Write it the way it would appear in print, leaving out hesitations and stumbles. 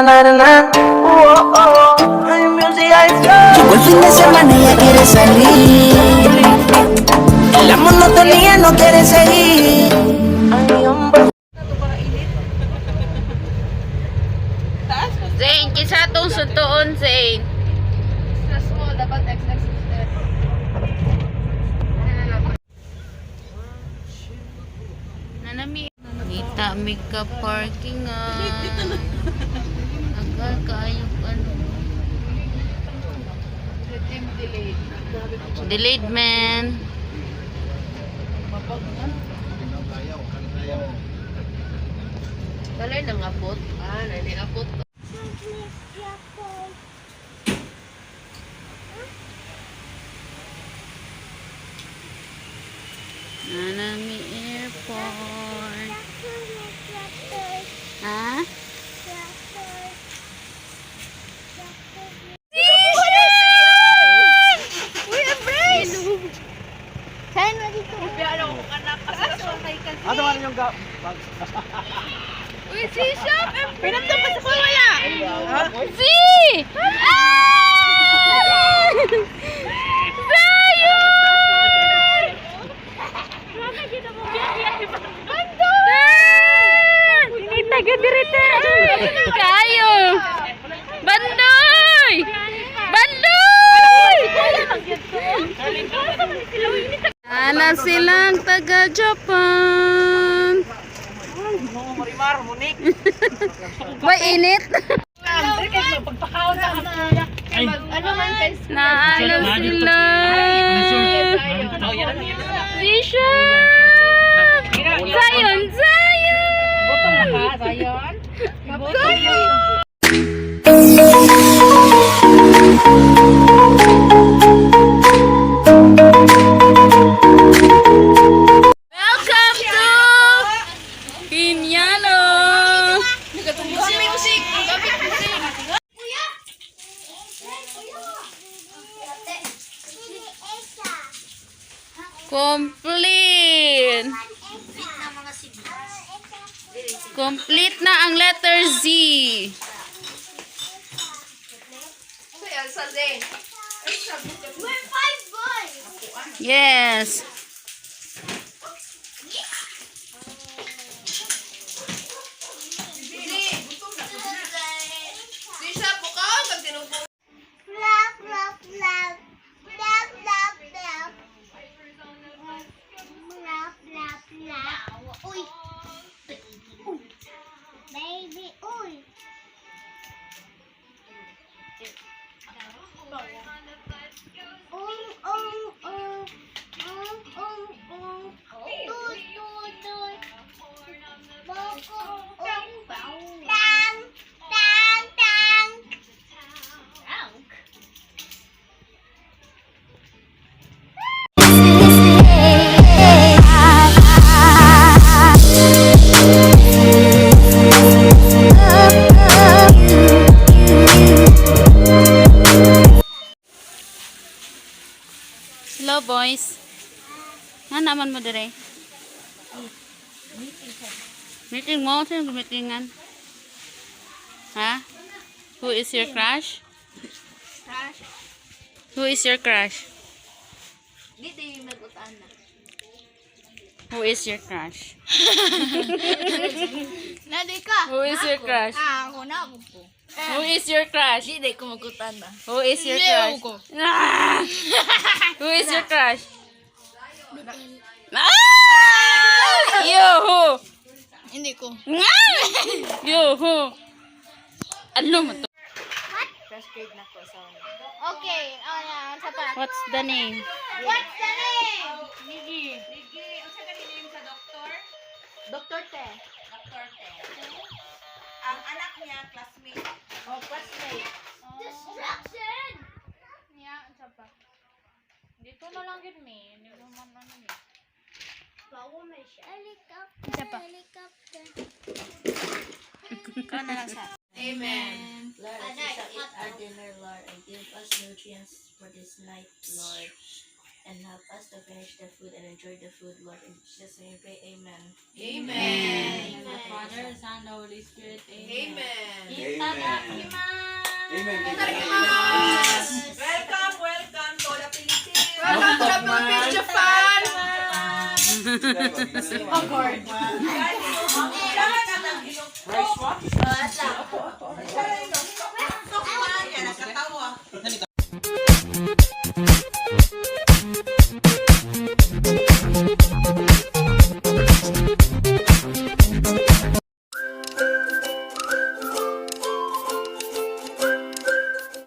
na na na. Oh. Music, I Llegó el fin de semana y ella quiere salir. La monotonía no quiere seguir. Ay, hombre. Zane, kinsa tong suntuon, Zane? Extra small, dapat XXXL. Nanami. Kita mi ka parking ah. Agal kaayo ano. Delayed. Delayed man. Balay nang abot. Ah, nani abot. Nanami Airport. Ha? Uy, embrace! Saan mo dito? Ano man yung bag? Uy, si Shop! Pinamdam pa sa wala! Z! Ah! Zion! Kita dirite. Kayo. Bandoy! Bandoy! Ana silang taga Japan. Marimar, Monique. Ba init? Ano man kay Naano sila? Zisha! Zion! Zion! Zion? Zion! Welcome to Pinyalo! Music! Music! Complete! Complete na ang letter Z. We're five boys. Yes. Blah, blah, blah. Blah, blah, blah. Blah, blah, blah. Uy. Uy. Baby, uy. Um. Um. Tu, tu, tu. Boko, Tang, tang, tang. Hello, boys. Nga naman mo dire? Meeting mo? Sino meetingan? Ha? Who is your crush? Who is your crush? Dito yung nag-utaan na. Who is your crush? Nadi ka! Who is your crush? Ah, ako na ako po. Who is your crush? Dito ko mag-utaan na. Who is your crush? Ah! Who is your crush? Ah! You who? Hindi ko. Ah! You who? Ano mo to? Okay, oh yeah, sa pa. What's the name? What's the name? Dr. Te. Ang anak niya, classmate. Oh, classmate. Destruction. Yeah, sa pa. Dito na lang yun, may. Hindi ko man ano eh. Helicopter, helicopter. Ikaw na lang sa. Amen. Lord, as we shall eat our dinner, Lord, and give us nutrients for this night, Lord. And help us to finish the food and enjoy the food, Lord. In Jesus' name we pray, amen. Amen. The Father, Father, Son, the Holy Spirit. Amen. Amen. Itadakimasu! Amen. Welcome, welcome to the Philippines. Welcome to the Philippines, Japan! Kailangan ang Rice what?